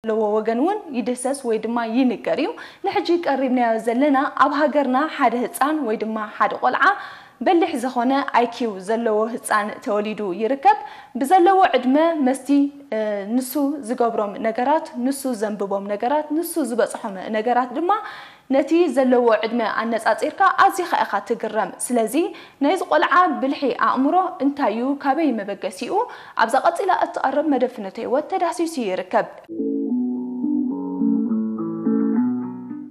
ዘለዎ ወገን እውን ይድህሰስ ወይ ድማ ይንገር እዩ። ንሕጂ ቀሪብናዮ ዘለና ኣብ ሃገርና ሓደ ህፃን ወይ ድማ ሓደ ቆልዓ በሊሕ ዝኾነ ኣይኪው ዘለዎ ህፃን ተወሊዱ ይርከብ። ብዘለዎ ዕድመ መስቲ ንሱ ዝገብሮም ነገራት፣ ንሱ ዘንብቦም ነገራት፣ ንሱ ዝበፅሖም ነገራት ድማ ነቲ ዘለዎ ዕድመ ኣነፃፂርካ ኣዚኻ ኢኻ ትግረም። ስለዚ ናይዚ ቆልዓ ብልሒ ኣእምሮ እንታይ እዩ? ካበይ መበገሲኡ? ኣብዛ ቀፂላ እትቐርብ መደብ ፍኖተ ህይወት ተዳህሲሱ ይርከብ።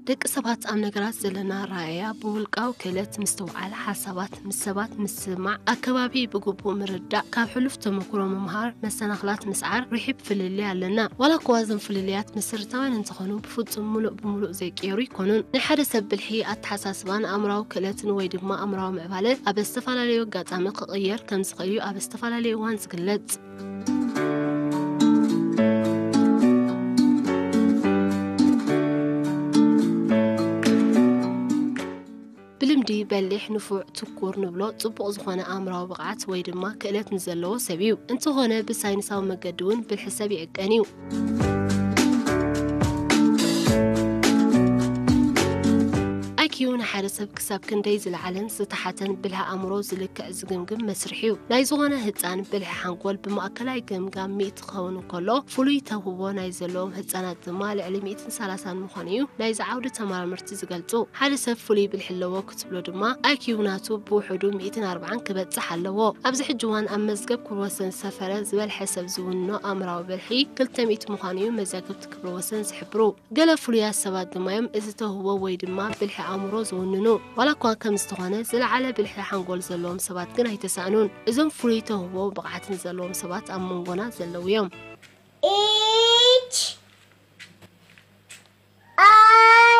ደቂ ሰባት ኣብ ነገራት ዘለና ኣረኣእያ፣ ብውልቃዊ ክእለት ምስትውዓል፣ ሓሳባት ምስ ሰባት ምስማዕ፣ ኣከባቢ ብግቡእ ምርዳእ፣ ካብ ሕሉፍ ተመኩሮ ምምሃር፣ መሰናኽላት ምስዓር፣ ርሒብ ፍልልይ ኣለና። ዋላ እኳ እዞም ፍልልያት መሰረታውያን እንተኾኑ፣ ብፍጹም ምሉእ ብምሉእ ዘይቅየሩ ኣይኮኑን። ናይ ሓደ ሰብ ብልሒ፣ ኣተሓሳስባን ኣእምራዊ ክእለትን ወይ ድማ ኣእምራዊ ምዕባለ ኣብ ዝተፈላለዩ ኣጋጣሚ ክቕየር ከም ዝኽእል እዩ ኣብ ዝተፈላለዩ እዋን ዝግለጽ። ብልምዲ በሊሕ፣ ንፉዕ፣ ትኩር ንብሎ ጽቡቕ ዝኾነ ኣእምራዊ ብቕዓት ወይ ድማ ክእለት ንዘለዎ ሰብ እዩ። እንተኾነ ብሳይንሳዊ መገዲ እውን ብልሒ ሰብ ይዕቀን እዩ። ኣይኪዩ ንሓደ ሰብ ክሳብ ክንደይ ዝለዓለን ዝተሓተን ብልሒ ኣእምሮ ዝልክዕ ዝግምግም መስርሕ እዩ። ናይ ዝኾነ ህጻን ብልሒ ሓንጎል ብማእከላይ ገምጋም ሚእቲ ክኸውን እንከሎ፣ ፍሉይ ተውህቦ ናይ ዘለዎም ህጻናት ድማ ልዕሊ ሚእትን ሰላሳን ምዃኑ እዩ ናይዚ ዓውዲ ተመራመርቲ ዝገልጹ። ሓደ ሰብ ፍሉይ ብልሒ ኣለዎ ክትብሎ ድማ፣ ኣይኪዩ ናቱ ብውሑዱ ሚእትን ኣርባዓን ክበጽሕ ኣለዎ። ኣብዚ ሕጂ እዋን ኣብ መዝገብ ክብረ ወሰን ዝሰፈረ ዝበልሐ ሰብ ዝውንኖ ኣእምራዊ ብልሒ ክልተ ሚእቲ ምዃኑ እዩ መዛግብቲ ክብረ ወሰን ዝሕብሩ። ገለ ፍሉያት ሰባት ድማ እዮም እዚ ተውህቦ ወይ ድማ ብልሒ ኣእምሮ ዝውንኑ። ዋላ እኳ ከምዚ ተኾነ፣ ዝለዓለ ብልሒ ሓንጎል ዘለዎም ሰባት ግን ኣይተሳእኑን። እዞም ፍሉይ ተውህቦ ብቕዓትን ዘለዎም ሰባት ኣብ መንጎና ዘለዉ እዮም። H I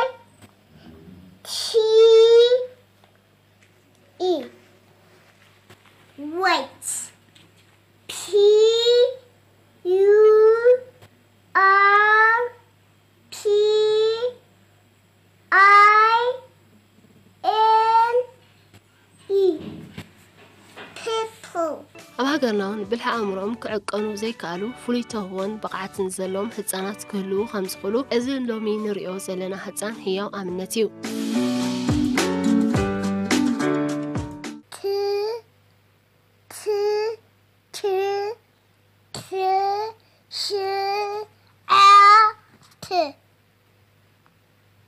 T E. Wait. P U R P I N E. People. ኣብ ሃገርና እውን ብልሒ ኣእምሮኦም ክዕቀኑ ዘይከኣሉ ፍሉይ ተውህቦን ብቕዓትን ዘለዎም ህጻናት ክህልዉ ከም ዝኽእሉ እዚ ሎሚ ንርእዮ ዘለና ህጻን ህያው ኣብነት እዩ። ት ት ክ ክ ሽ ዐ ት።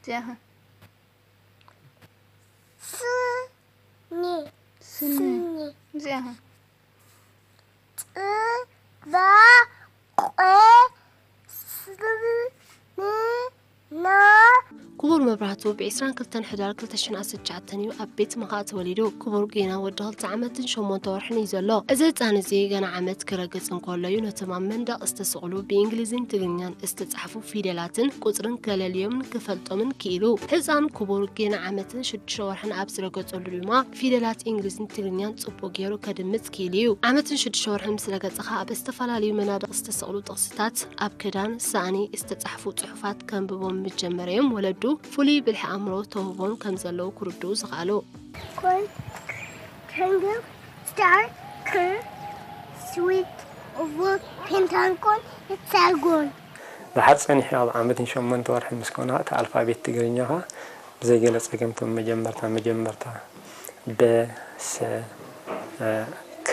እዚኣ ኸ? ስኒ። ስኒ። ስኒ። እዚኣ ኸ? ጽባቐ። ስኒ። ና። ክቡር መብራህቱ ብዒስራን ክልተን ሕዳር ክልተ ሽሕን ዓሰርተ ትሽዓተን እዩ ኣብ ቤት ምኽኣ ተወሊዱ። ክቡር ጌና ወዲ ክልተ ዓመትን ሸሞንተ ወርሕን እዩ ዘሎ። እዚ ህጻን እዚ ገና ዓመት ክረግጽ እንከሎ እዩ ነቶም ኣብ መንደቕ ዝተሰቕሉ ብእንግሊዝን ትግርኛን ዝተጻሕፉ ፊደላትን ቁጽርን ከለልዮምን ክፈልጦምን ክኢሉ። ህጻን ክቡር ጌና ዓመትን ሽዱሽተ ወርሕን ኣብ ዝረገጸሉ ድማ ፊደላት እንግሊዝን ትግርኛን ጽቡቕ ገይሩ ከድምጽ ክኢሉ እዩ። ዓመትን ሽዱሽተ ወርሕን ምስ ረገጸ ኸኣ ኣብ ዝተፈላለዩ መናድቕ ዝተሰቕሉ ጥቕስታት፣ ኣብ ክዳን፣ ሳእኒ ዝተጻሕፉ ጽሑፋት ከንብቦም ምስ ጀመረ እዮም ወለዱ ፍሉይ ብልሒ ኣእምሮ ተውህቦም ከም ዘለዉ ክርድኡ ዝኸኣሉ። ኮን፣ ትሪያንግል፣ ስታር፣ ከርቭ፣ ስኩዌር፣ ኦቫል፣ ፔንታጎን፣ ሄክሳጎን። ደሓር ጸኒሑ ኣብ ዓመትን ሸሞንተ ወርሕን ምስ ኮነ እቲ ኣልፋቤት ትግርኛ ኸኣ ብዘይ ገለ ጸገም እቶም መጀመርታ መጀመርታ በ፣ ሰ፣ ከ፣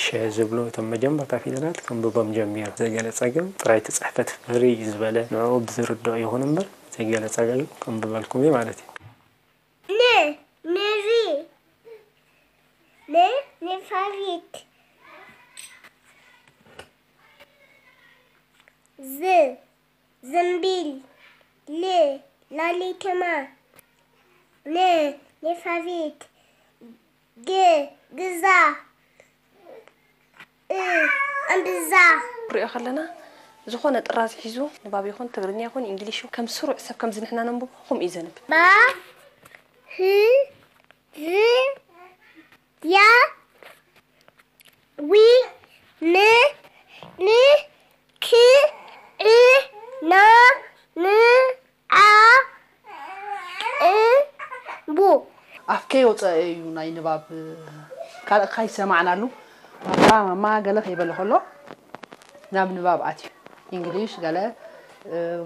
ሸ ዝብሉ እቶም መጀመርታ ፊደላት ከንብቦም ጀሚሩ። ብዘይ ገለ ጸገም ጥራይ እቲ ጽሕፈት ፍርይ ዝበለ ንዕኡ ብዝርድኦ ይኹን እምበር ብዘይ ገለ ጸገም ከንብበልኩም እየ ማለት እዩ። ን፣ ንሪ፣ ን፣ ንፋፊት፣ ዝ፣ ዝምቢል፣ ል፣ ላሊተማ፣ ን፣ ንፋፊት፣ ግ፣ ግዛ፣ እ፣ እምብዛ። ክንሪኦ ከለና፣ ዝኾነ ጥራዝ ሒዙ ንባብ ይኹን ትግርኛ ይኹን እንግሊሽ ይኹን ከም ስሩዕ ሰብ ከምዚ ንሕና ነንብቦ ከምኡ እዩ ዘንብብ። ባ፣ ህ፣ ዝ፣ ያ፣ ዊ፣ ን፣ ን፣ ክ፣ ዕ፣ ና፣ ን፣ ዓ፣ ዕ፣ ቡ። ኣፍ ከይወፀ እዩ ናይ ንባብ ካልእ ከይሰማዕናሉ፣ "ፓፓ፣ ማማ" ገለ ከይበለ ከሎ ናብ ንባብ ኣትዩ። እንግሊሽ ገለ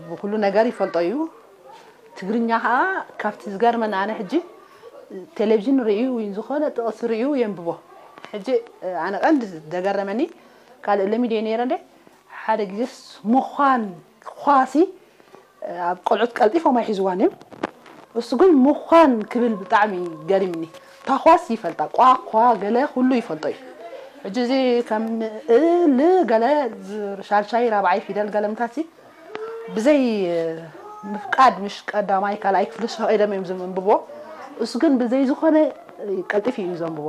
ብኩሉ ነገር ይፈልጦ እዩ። ትግርኛ ከዓ ካብቲ ዝገርመን ኣነ ሕጂ ቴሌቪዥን ርእዩ ወይ ዝኾነ ጥቕሲ ርእዩ የንብቦ። ሕጂ ኣነ ቀንዲ ደገረመኒ ካልእ ለሚደ ነይረ እንደ ሓደ ግዜስ ምዃን ኳሲ ኣብ ቆልዑት ቀልጢፎም ኣይሕዝዋን እዮም። እሱ ግን ምዃን ክብል ብጣዕሚ ገሪምኒ። ታኳስ ይፈልጣ ቋ ኳ ገለ ኩሉ ይፈልጦ እዩ። ሕጂ እዚ ከም እል ገለ ሻልሻይ ራብዓይ ፊደል ገለምታሲ ብዘይ ምፍቃድ ምሽ ቀዳማይ ካልኣይ ክፍሊ ሸቂሎም እዮም ዘንብቦ። እሱ ግን ብዘይ ዝኾነ ቀልጢፍ እዩ ዘንብቦ።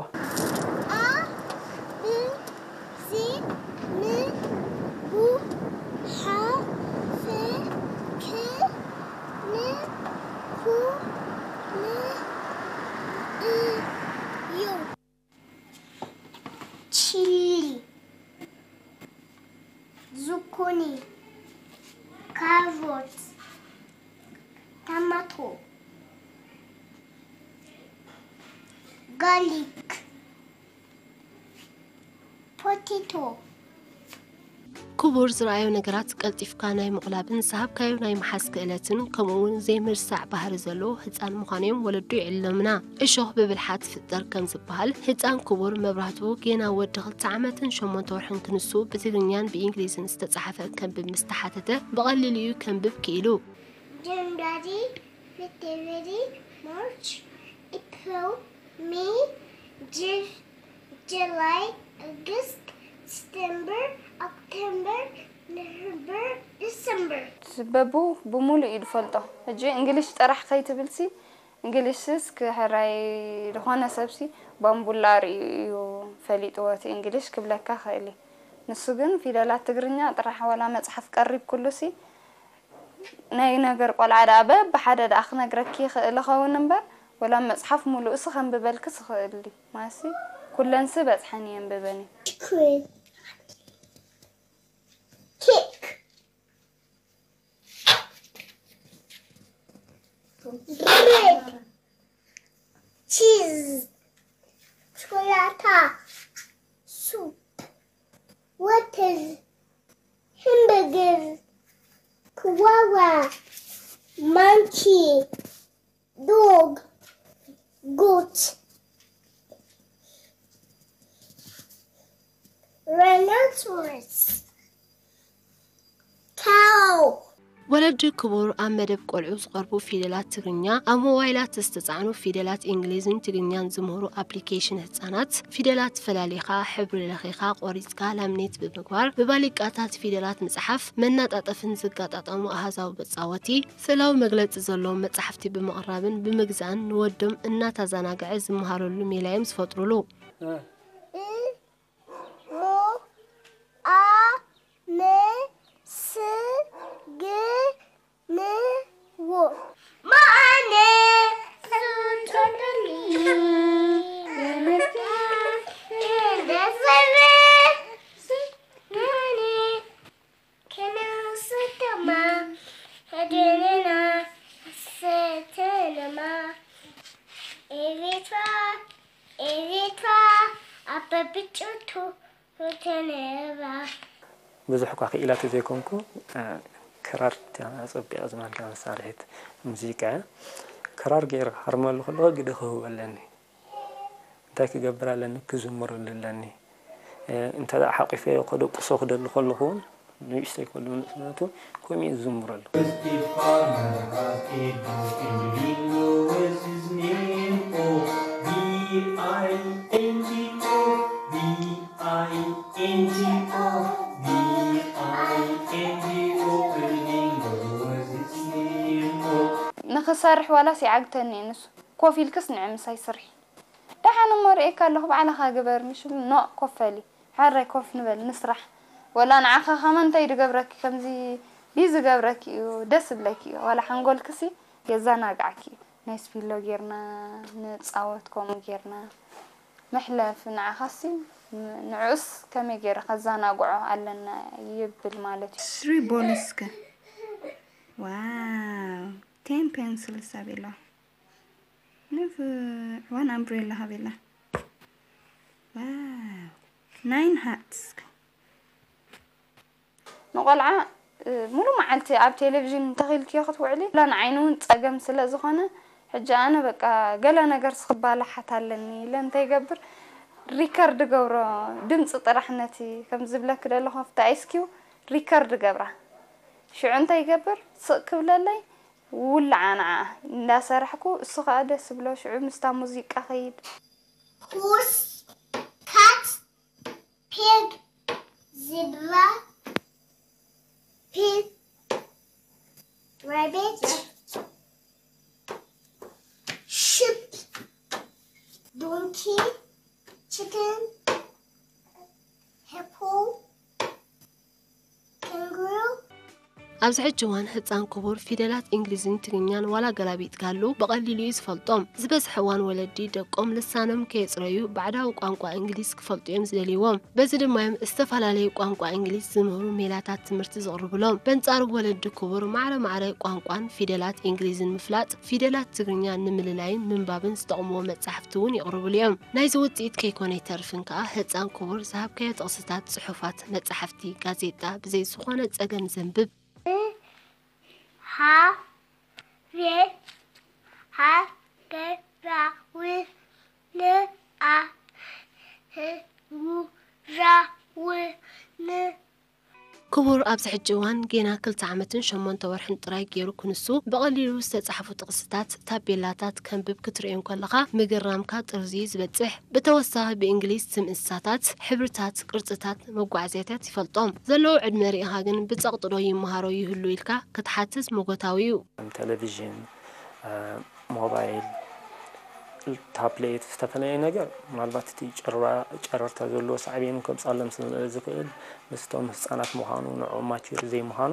ቺሊ፣ ዙኮኒ፣ ካሮት፣ ታማቶ፣ ጋርሊክ፣ ፖቴቶ። ክቡር ዝረኣዮ ነገራት ቀልጢፍካ ናይ ምቑላብን ዝሃብካዮ ናይ ምሓዝ ክእለትን ከምኡ እውን ዘይምርሳዕ ባህሪ ዘለዎ ህፃን ምዃኑ እዮም ወለዱ ይዕልሙና። እሾኽ ብብልሓ ትፍጠር ከም ዝበሃል ህፃን ክቡር መብራህቱ ጌና ወዲ ክልተ ዓመትን ሸሞንተ ወርሕን ክንሱ ብትግርኛን ብኢንግሊዝን ዝተፃሓፈ ከንብብ ምስ ተሓተተ ብቐሊሉ እዩ ከንብብ ክኢሉ። January, February, March, April, May, June, July, August, September, October, November, December. ስበቡ ብሙሉእ እዩ ዝፈልጦ። ሕጂ እንግሊሽ ጥራሕ ከይትብልሲ እንግሊሽስ ክሕራይ ዝኾነ ሰብሲ ባምቡላ ርእዩ እዩ ፈሊጥዎ እቲ እንግሊሽ ክብለካ ክእል እዩ። ንሱ ግን ፊደላት ትግርኛ ጥራሕ ዋላ መፅሓፍ ቀሪብ ኩሉሲ ናይ ነገር ቆልዓ ደኣ በብሓደ ደኣ ክነግረኪ ይኽእል እኸውን እምበር ወላ መፅሓፍ ሙሉእሲ ከንብበልክስ ይኽእል ድዩ? ማለትሲ ኩለንሲ በፅሐን የንብበን እዩ። Cream. Cake. Bread. Cheese. Chocolate. Soup. Water. Hamburger. Koala. Monkey. Dog. Goat. Rhinoceros. Cow. ወለዲ ክቡር ኣብ መደብ ቆልዑ ዝቐርቡ ፊደላት ትግርኛ ኣብ ሞባይላት ዝተፃዕኑ ፊደላት እንግሊዝን ትግርኛን ዝምህሩ ኣፕሊኬሽን ህፃናት ፊደላት ፈላሊኻ ሕብሪ ለኺኻ ቆሪፅካ ላምኔት ብምግባር ብባሊቃታት ፊደላት ምፅሓፍ መናጣጠፍን ዝጋጣጠሙ ኣሃዛዊ መፃወቲ ስእላዊ መግለፂ ዘለዎም መፃሕፍቲ ብምቕራብን ብምግዛእን ንወዶም እናታዘናግዐ ዝመሃረሉ ሜላ እዮም ዝፈጥሩሉ። ሞ ኣ ም ስ ግ ን ዎ ማኣነ ሱንቶሎኒ ለመካ እንደሰበ ስናኔ ከነውሰተማ ሄደንና ሰተንማ ኤሪትራ ኤሪትራ ኣበብጭቱ ተነባ። ብዙሕ እኳ ክኢላ ተዘይኮንኩ ክራር ኣፀቢቐ ዝማልዳ መሳርሒት ሙዚቃ እያ። ክራር ገይረ ክሃርመሉ ከለኹ ግደ ክህቡ ኣለኒ። እንታይ ክገብር ኣለኒ? ክዝምረሉ ኣለኒ። እንተ ደኣ ሓቂፈዮ ከደቅሶ ክደሊ ከለኹ እውን ንእሽተይ ከሎ ንእስነቱ ከምኡ እየ ዝዝምረሉ። ንኽሰርሕ ዋላስ ይዓግተኒ እዩ ንሱ። ኮፍ ኢልክስ ንዒ ምሳይ ስርሒ። ደሓን እሞ ርእየካ ኣለኹ ባዕልኻ ግበር ምሽ ኢሉ ኖእ ኮፍ በሊ። ሕራይ ኮፍ ንበል ንስራሕ። ወላ ንዓኻ ከማን እንታይ ድገብረኪ ከምዚ ድዩ ዝገብረኪ እዩ ደስ ዝብለኪ እዩ። ዋላ ሓንጎልክሲ የዘናግዓኪ እዩ። ናይ ስፒሎ ጌርና ንጻወት ከምኡ ጌርና። መሕለፊ ንዓኻሲ ንዕኡስ ከመይ ጌረ ከዘናግዖ ኣለና ይብል ማለት እዩ። Three balls ከ? Wow! Ten pencils ኣቢላ። ንፉዕ! One umbrella ሃቢላ። Wow! Nine hearts ከ? ንቆልዓ ሙሉ መዓልቲ ኣብ ቴሌቪዥን እንተኺልክዮ ክትውዕሊ፣ ላ ንዓይኒ እውን ጸገም ስለ ዝኾነ፣ ሕጂ ኣነ በቃ ገለ ነገር ስኽባላሓት ኣለኒ ኢለ እንታይ ይገብር፣ ሪከርድ ገብሮ፣ ድምፂ ጥራሕ ነቲ ከም ዝብለክ ደለኹ ኣብቲ ኣይስኪው ሪከርድ ገብራ። ሽዑ እንታይ ይገብር፣ ስቕ ክብለለይ ውልዓ ንዓ እንዳሰራሕኩ፣ እሱ ኸኣ ደስ ብሎ ሽዑ ምስታ ሙዚቃ ኸይድ። Horse, cat, pig, zebra, pig, rabbit, sheep, donkey, chicken, hippo, kangaroo. ኣብዚ ሕጂ እዋን ህፃን ክቡር ፊደላት እንግሊዝን ትግርኛን ዋላ ገላቢጥ ክሃሉ ብቐሊሉ እዩ ዝፈልጦም። ዝበዝሐ እዋን ወለዲ ደቆም ልሳኖም ከየፅረዩ ባዕዳዊ ቋንቋ እንግሊዝ ክፈልጡ እዮም ዝደልይዎም። በዚ ድማ እዮም ዝተፈላለዩ ቋንቋ እንግሊዝ ዝምህሩ ሜላታት ትምህርቲ ዝቕርብሎም። በንፃሩ ወለዲ ክቡር ማዕረ ማዕረ ቋንቋን ፊደላት እንግሊዝን ምፍላጥ ፊደላት ትግርኛ ንምልላይን ምንባብን ዝጠቕምዎ መፃሕፍቲ እውን የቕርብሉ እዮም። ናይዚ ውፅኢት ከይኮነ ኣይተርፍን ከዓ ህፃን ክቡር ዝሃብካዮ ጥቕስታት፣ ፅሑፋት፣ መፃሕፍቲ፣ ጋዜጣ ብዘይ ዝኾነ ፀገም ዘንብብ። ን፣ ሃ፣ ሬ፣ ሃ፣ ገ፣ ራ፣ ው፣ ን፣ ኣ፣ ህ፣ ው፣ ራ፣ ው፣ ን። ክቡር ኣብዚ ሕጂ እዋን ጌና ክልተ ዓመትን ሸሞንተ ወርሕን ጥራይ ገይሩ ክንሱ ብቐሊሉ ዝተጻሕፉ ጥቕስታት፣ ታቤላታት ከንብብ ክትርእዮ እንከለኻ ምግርራምካ ጥርዙ እዩ ዝበጽሕ። ብተወሳኺ ብእንግሊዝ ስም እንስሳታት፣ ሕብርታት፣ ቅርጽታት፣ መጓዓዝያታት ይፈልጦም። ዘለዉ ዕድመ ርኢኻ ግን ብጸቕጢ ዶ ይመሃሮ ይህሉ ኢልካ ክትሓትት መጎታዊ እዩ። ከም ቴሌቪዥን፣ ሞባይል፣ ታብሌት፣ ዝተፈላለየ ነገር ምናልባት እቲ ጨረርታ ዘለዎ ሳዕቤኑ ከምፅኣሎም ስለ ዝኽእል ምስቶም ህፃናት ምዃኑ ንዕኦም ማቹር ዘይምዃኑ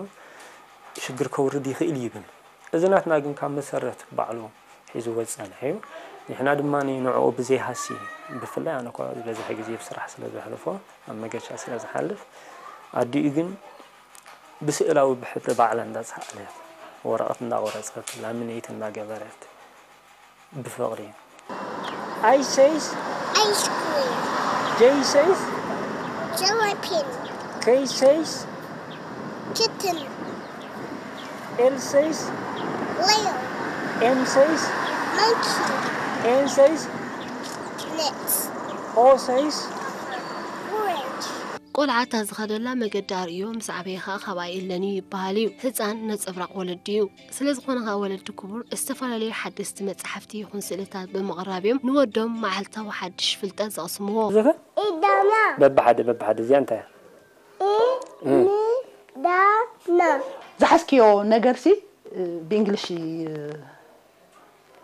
ሽግር ከውርድ ይኽእል ይብል። እዚ ናትና ግን ካብ መሰረት ባዕሉ ሒዝዎ ዝፀንሐ እዩ። ንሕና ድማ ንዕኡ ብዘይሃሲ ብፍላይ ኣነ እኳ ዝበዝሐ ግዜ ብስራሕ ስለ ዘሕልፎ ኣብ መገሻ ስለ ዝሓልፍ ኣዲኡ ግን ብስእላዊ ብሕብሪ ባዕላ እንዳሰኣለት ወረቐት እንዳቖረፀት ላሚኔት እንዳገበረት ብፍቕሪ I says Ice cream. J says Gelatin. K says Kitten. L says Leo. M says Monkey. N says Net. O says Orange. ቆልዓ እታ ዝኸደላ መገዲ ኣርእዮ፣ ምስ ዓበየ ኸኣ ካብኣ የለን እዩ ይበሃል እዩ። ህፃን ነፀብራቕ ወለዲ እዩ። ስለ ዝኾነ ኸኣ ወለዲ ክቡር ዝተፈላለዩ ሓደስቲ መፃሕፍቲ ይኹን ስእልታት ብምቕራብ እዮም ንወዶም መዓልታዊ ሓድሽ ፍልጠት ዘቕስምዎ። ዝኸ Idana. በብሓደ በብሓደ እዚኣ እንታይ እያ? Idana. ዝሓዝክዮ ነገርሲ ብእንግሊሽ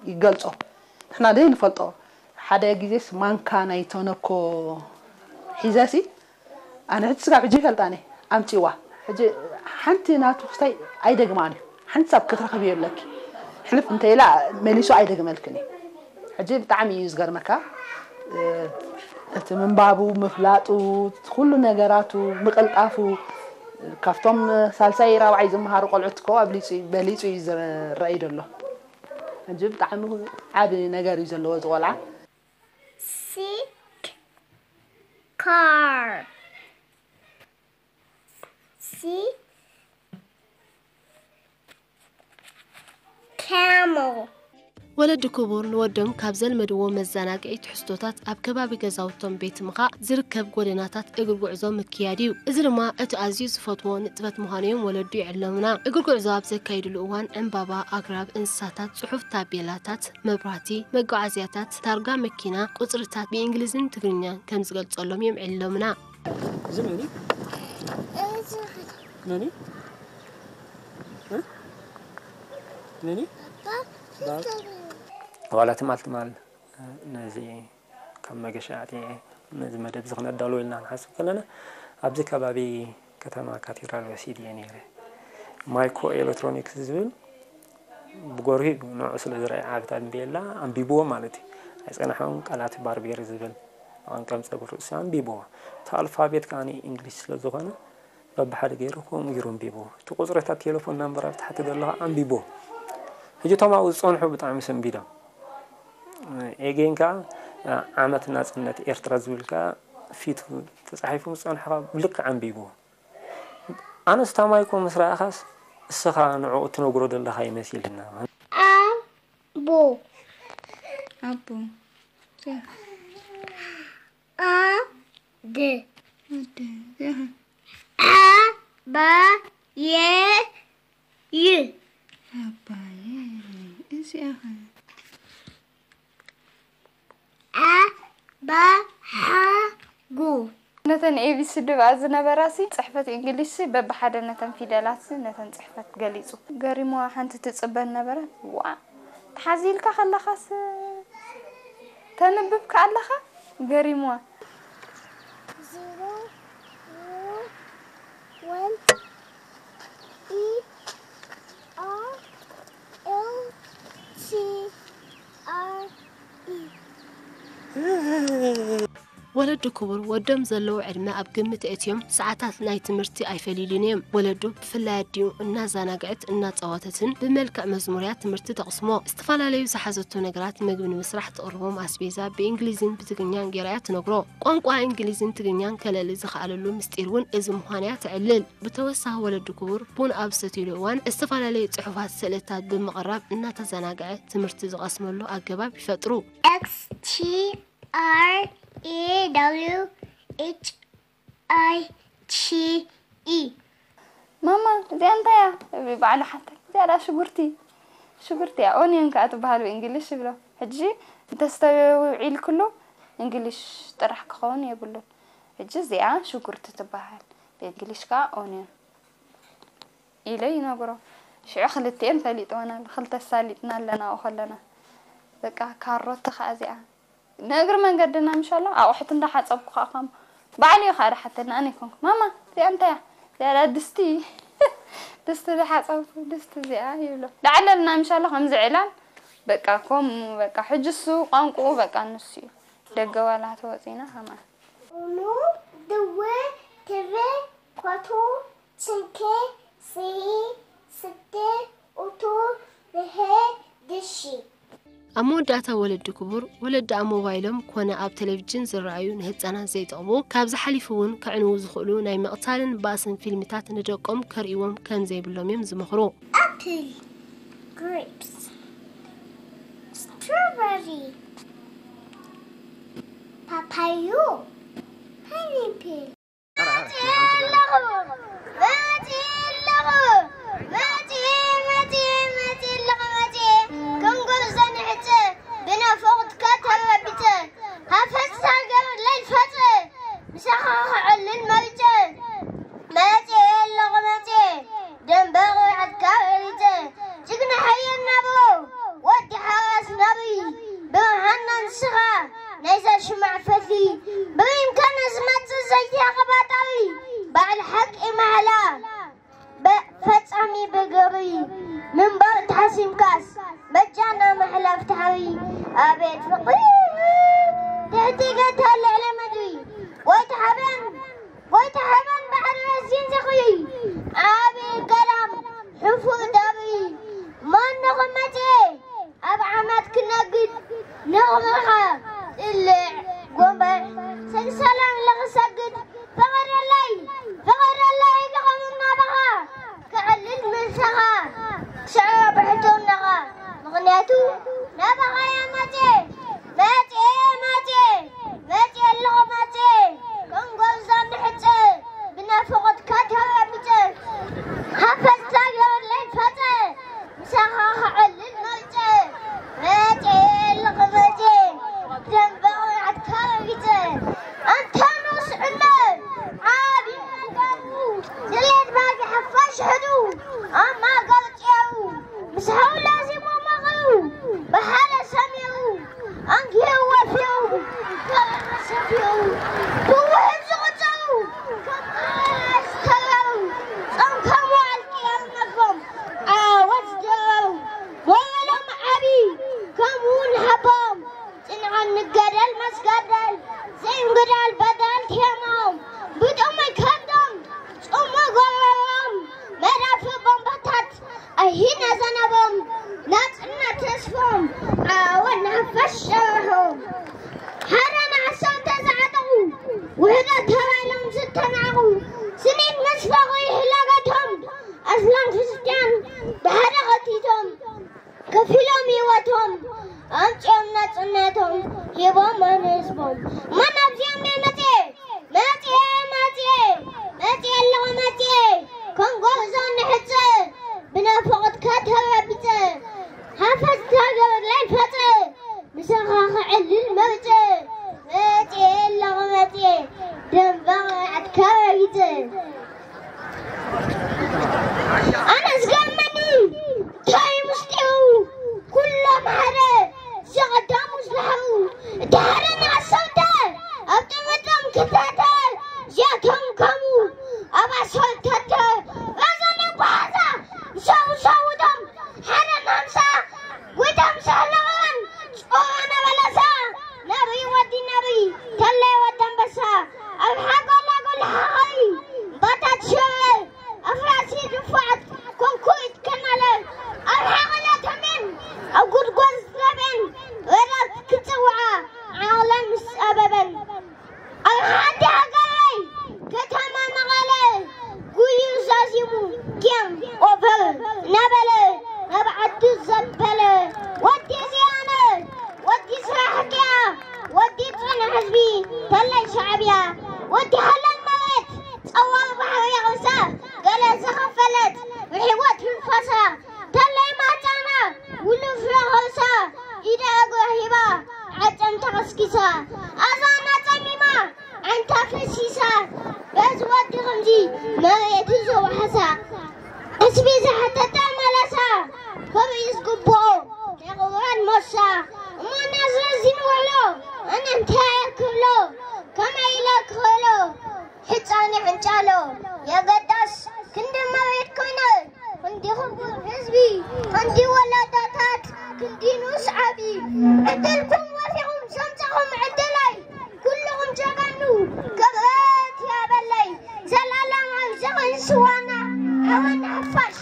ይገልጾ። ንሕና ደይ ንፈልጦ። ሓደ ግዜስ ማንካ ናይ ተነኮ ሒዘሲ ኣነ ሕጂ ስጋብ ሕጂ ይፈልጣ እኔ ኣምጪዋ። ሕጂ ሓንቲ ናቱ ክስታይ ኣይደግማን እዩ። ሓንቲ ሳብ ክትረኽብዮ ኣለኪ። ሕልፍ እንተ ኢላ መሊሱ ኣይደግመልክን እዩ። ሕጂ ብጣዕሚ እዩ ዝገርመካ። እቲ ምንባቡ፣ ምፍላጡ፣ ኩሉ ነገራቱ፣ ምቕልጣፉ ካብቶም ሳልሳይ ራብዓይ ዝመሃሩ ቆልዑት እኮ ኣብሊፁ በሊፁ እዩ ዝረኣይ ዘሎ። ሕጂ ብጣዕሚ ዓቢ ነገር እዩ ዘለዎ እዚ ቆልዓ። Sick car. See camel. ወለዲ ክቡር ንወዶም ካብ ዘልመድዎ መዘናግዒ ትሕዝቶታት ኣብ ከባቢ ገዛውቶም ቤት ምኻእ ዝርከብ ጎደናታት እግሪ ጉዕዞ ምክያድ እዩ። እዚ ድማ እቲ ኣዝዩ ዝፈትዎ ንጥፈት ምዃኑ እዮም ወለዱ ይዕለሙና። እግሪ ጉዕዞ ኣብ ዘካይድሉ እዋን ዕምባባ፣ ኣግራብ፣ እንስሳታት፣ ጽሑፍ ታቤላታት፣ መብራህቲ፣ መጓዓዝያታት፣ ታርጋ መኪና፣ ቁጽርታት ብእንግሊዝን ትግርኛን ከም ዝገልጸሎም እዮም ይዕለሙና። እዚ መን እዩ? መን እዩ? እ? መን እዩ? ባብ። ዋላ ትማል ትማል ነዚ ካብ መገሻ ኣዕጢዐ ነዚ መደብ እዚ ክነዳልዎ ኢልና ንሓስብ ከለና ኣብዚ ከባቢ ከተማ ካቴድራል ወሲድ እየ ነይረ። ማይኮ ኤሌክትሮኒክስ ዝብል ብጎርሂ ንዑ ስለ ዝረኣየ ዓብታ ንቤላ ኣንቢብዎ ማለት እዩ። ኣይፀናሐውን ቃላት ባርቤር ዝብል መቐንቀም ፀጉሪ ርእሲ ኣንቢብዎ። እቲ ኣልፋቤት ከኣ እንግሊሽ ስለ ዝኾነ በብሓደ ገይሩ ከምኡ ገይሩ ኣንቢብዎ። እቲ ቁፅርታት ቴሌፎን ናምበር ኣብ ታሕቲ ዘሎ ከኣ ኣንቢብዎ። ሕጂ እቶም ኣብኡ ዝፀንሑ ብጣዕሚ ሰንቢዶም። ኤጌን ከኣ ዓመት ናፅነት ኤርትራ ዝብል ከኣ ፊቱ ተፃሒፉ ዝፀንሐ ከኣ ብልክዕ ኣንቢብዎ። ኣነስ ታማይኮ ምስ ረኣኻስ እስኻ ንዕኡ እትነግሮ ዘለኻ ይመሲልና። ኣቦ። ኣቦ። ኣደ። ኣደ። ኣባየ። ኣባየ። እዚኣ ኸ? ኣባሓጎ። ነተን ኤ ቢ ሲ ዲ ብኣ ዝነበራሲ ጽሕፈት እንግሊሽ ሲ በብሓደ ነተን ፊደላት ሲ ነተን ጽሕፈት ገሊጹ። ገሪምዋ ሓንቲ ትጽበን ነበረ። ዋ! ተሓዚልካ ከለኻስ ተንብብ ከኣለኻ ገሪምዋ። Zero, one, E, R, L, T, R, E. ወለዲ ክቡር ወዶም ዘለዉ ዕድመ ኣብ ግምት እትዮም ሰዓታት ናይ ትምህርቲ ኣይፈሊሉን እዮም። ወለዱ ብፍላይ ኣዲኡ እናዛናግዕት እናጻወተትን ብመልክዕ መዝሙርያ ትምህርቲ ተቕስሞ። ዝተፈላለዩ ዝሓዘቶ ነገራት ምግቢ ንምስራሕ ትቕርቦም ኣስቤዛ ብእንግሊዝን ብትግኛን ገይራያ ትነግሮ። ቋንቋ እንግሊዝን ትግኛን ከለሊ ዝኸኣለሉ ምስጢር እውን እዚ ምዃንያ ትዕልል። ብተወሳኺ ወለዲ ክቡር ቡን ኣብ ዝሰትዩሉ እዋን ዝተፈላለዩ ጽሑፋት ስእልታት ብምቕራብ እናተዘናግዐ ትምህርቲ ዝቐስመሉ ኣገባብ ይፈጥሩ። X T R E W H I T E። ማማ እዚኣ እንታይ እያ? እብ ባዕሉ ሓተን። እዚኣ ደኣ ሽጉርቲ። ሽጉርቲ እያ። ኦኒዮን ከኣ ትበሃል ብእንግሊሽ ይብሎ። ሕጂ እንተስተውዒልክሉ እንግሊሽ ጥራሕ ክኸውን የብሉን። ሕጂ እዚኣ ሽጉርቲ ትበሃል። ብእንግሊሽ ከኣ ኦኒዮን ኢለ ይነግሮ። ሽዑ ክልቲኤን ፈሊጥወን ኣሎ። ክልተ ሳሊጥና ኣለና ኣብኡ ከለና። በቃ ካሮት ከኣ እዚኣ ንእግሪ መንገድና ምሻሎ ኣቑሑት እንዳሓጸብኩ ከኣ ከም ባዕሉ እዩ ከኣ ደሓተኒ፣ ኣነ ኣይኮንኩ። ማማ፣ እዚኣ እንታይ እያ? እዚኣ ድያ ድስቲ። ድስቲ ዝሓጸብኩ፣ ድስቲ እዚኣ ይብሎ። ዳዕለልና ምሻሎ ከምዚ ዕላል፣ በቃ ከምኡ፣ በቃ ሕጂ እሱ ቋንቋኡ በቃ ንሱ እዩ። ደገ ዋላ ተወጺና ከማን። ኡኑ፣ ድወ፣ ትበ፣ ኮቱ፣ ችንከ፣ ስሂ፣ ስደ፣ ኡቱ፣ ብሄ፣ ድሺ። ኣብ መወዳእታ ወለዲ ክቡር፣ ወለዲ ኣብ ሞባይሎም ኮነ ኣብ ቴሌቪዥን ዝረኣዩ ንህጻናት ዘይጠቕሙ፣ ካብዚ ሓሊፉ እውን ከዕንዉ ዝኽእሉ ናይ ምቕታልን ባእስን ፊልምታት ንደቆም ከርእይዎም ከም ዘይብሎም እዮም ዝመኽሩ። ኣፕል፣ ግሬፕስ፣ ስትሮበሪ፣ ፓፓዩ፣ ፓይናፕል። መጺኤ ኣለኹ፣ መጺኤ ኣለኹ፣ መጺኤ፣ መጺኤ፣ መጺኤ ኣለኹ፣ መጺኤ። ከም ጎብዞ ንሕጸ፣ ብናፍቖትካ ተረቢጸ። ሃፈሳ ገርለይ ፈጸ፣ ምሳኻ ክዕልል መሪጸ። መጺኤ ኣለኹ፣ መጺኤ፣ ደንበ ቁርዓትካ ረሪጸ። ጅግና ሓየት ናብሮ፣ ወዲ ሓራስ ናብሪ፣ ብርሃንና ንስኻ፣ ናይዛ ሽማዕ ፈትሊ። ብሪምካ ንዝመጽእ ዘይተቐባጣሪ፣ በዓል ሓቂ ማሕላ፣ በ-፣ ፈጻሚ ብግብሪ። ምንባር ተሓሲምካስ፣ በጃና ምሕላፍ ታሕሪ። ኣቤት ፍቕሪ፣ ትሕቲ ገታ ልዕሊ ምድሪ። ወይ ተሓበን፣ ወይ ተሓበን ባሕሪ ረዚን ዝኽሪ። ዓቢ ገላም፣ ሕፉር ደብሪ። ማን ንኽመጽእ፣ ኣብ ዓማት ክነግድ፣ ንኽብርኻ፣ ጥልዕ፣ ጎንበር፣ ሰግሰላም ለኽሰግድ። ፍቕረለይ፣ ፍቕረለይ፣ ክኸውን ናባኻ፣ ክዕልል ምሳኻ፣ ክስዕሮ ብሕትውናኻ፣ ምኽንያቱ ናባኻ እየ መጽየ፣ መጽየ፣ መጽየ፣ መጽየ ኣለኹ መጽየ፣ ከም ጎብዞ ንሕጸ፣ ብናፍቖትካ ተረቢጸ፣ ሃፈስታ የብለይ ፈጸ፣ ምሳኻ ክዕልል መርጸ፣ መርጸ ኣለኹ መርጸ፣ ደንበ ቁርዓትካ ረጊጸ። ኣንታ ንኡስ ዕለ፣ ዓቢ ኣንጋሩ፣ ድሌት ባጊ ሓፋሽ ሕዱ፣ ኣብ ማእገር ጤሩ፣ ምስ ሓው ላዚሙ መቐሩ፣ ብሓደ ሰሚሩ፣ ኣንጊሩ ወፊሩ፣ ከረመ ሰፊሩ፣ ብውሕድ ዝቑጸሩ፣ ከም ኣራሽ ተራሩ፣ ጸንኮም ዋዕል ቅያር ነግሮም፣ ዓወት ዝደረሩ፣ ሞራሎም ዓቢ፣ ከምኡ ንሓቦም፣ ጽንዓት ንገደል መስገደል፣ ዘይንግዳል በደል ቴማኦም፣ ብጥሙይ ከብዶም፣ ጽሙእ ጎረሮም፣ መዳፍእ ቦምባታት፣ ኣሂና ዘናቦም፣ ናጽነት ተስፎም፣ ዓወት ንሓፋሽ ሸርሖም። ሓደ ንዓሰርተ ዝዓጠቑ፣ ውሕዳት ተባሂሎም ዝተናዕቑ፣ ስኒት ምስ ፍቕሪ ይሕለገቱ፣ ከፊሎም ህይወቶም ኣምጺኦም ናጽነቶም ሂቦም ንህዝቦም። እሞ ናብዚኦም እየ መጽየ፣ መጽየ፣ መጽየ፣ መጽየ ኣለኹ መጽየ። ከም ጎርዞ ንሕጽ ብናፍቖትካ ተረቢጸ። ሓፈስ ሃገር ላይ ፈጸ ምሳኻ ክዕልል መርጸ። መጽየ ኣለኹ መጽየ ደንበቕ ዓድካ ረጊጸ። ኣነ ዝገርመኒ እንታይ ምስጢሩ? ኩሎም ሓደ ዝቐዳሙ ዝለሓሩ እቲ ሓደ ንዓሰርተ ኣብ ጥምጥም ክልተ ዘተምከሙ ኣብ ኣስፋልት ረዘነ ጓሓዛ ዝሰው ሰውቶም ሓደ ማምሳ ጉቶም ሳለቐን ጾና በለሳ ነብሪ ወዲ ነብሪ ተለይ ወዲ ኣንበሳ ኣብ ሓጎላ ጎላ ሓኸሪ ባታት ሸረ ኣፍራሲ ድፋዓት ኮንኩሪት ከናለ ኣብ ሓቐና ተሜን ኣብ ጉድጓድ ዝረበን ወራት ክጽውዓ ዓቕለን ምስ ኣበበን ኣብ ሓንቲ ሃገረይ ከተማ መቐለ ጉዩ ዛዚሙ ጌም ኦቨር እናበለ ናብ ዓዱ ዘበለ ወዲ እዚኣነ ወዲ ስራሕ ድያ ወዲ ጽኑዕ ህዝቢ ተለይ ሻዕብያ ወዲ ሓላል መሬት ጸዋር ባሕሪ የቕምሳ ገለ ዝኸፈለት ብሕይወት ትንፋሳ ተለይ ማህጸና ውሉድ ፍረ ከርሳ ኢዳ እግራ ሂባ ዓጸም ተኸስኪሳ ኣዛና ጸሚማ ዓንታ ፈሲሳ በዚ ወዲ ከምዚ መሬት ዘውሓሳ ሕስቢ ዝሓተተ መለሳ ክብሪ ዝግብኦ ናይ ቁርባን ሞሳ እሞ ናዝረዚን ውዕሎ ኣነ እንታይ እየ ክብሎ ከመይ ኢለ ክኽእሎ ሕጻን ይሕንጫሎ የገዳስ ክንዲ መሬት ኮይነ ክንዲ ክቡር ህዝቢ ክንዲ ወለዳታት ክንዲ ንኡስ ዓቢ ዕድልኩም ወፊኹም ዘምጻኹም ዕድለይ ኩልኹም ጀጋኑ ክብረት ያበለይ ዘላለማዊ ዝኽሪ ስዋና ሓወና ሓፋሽ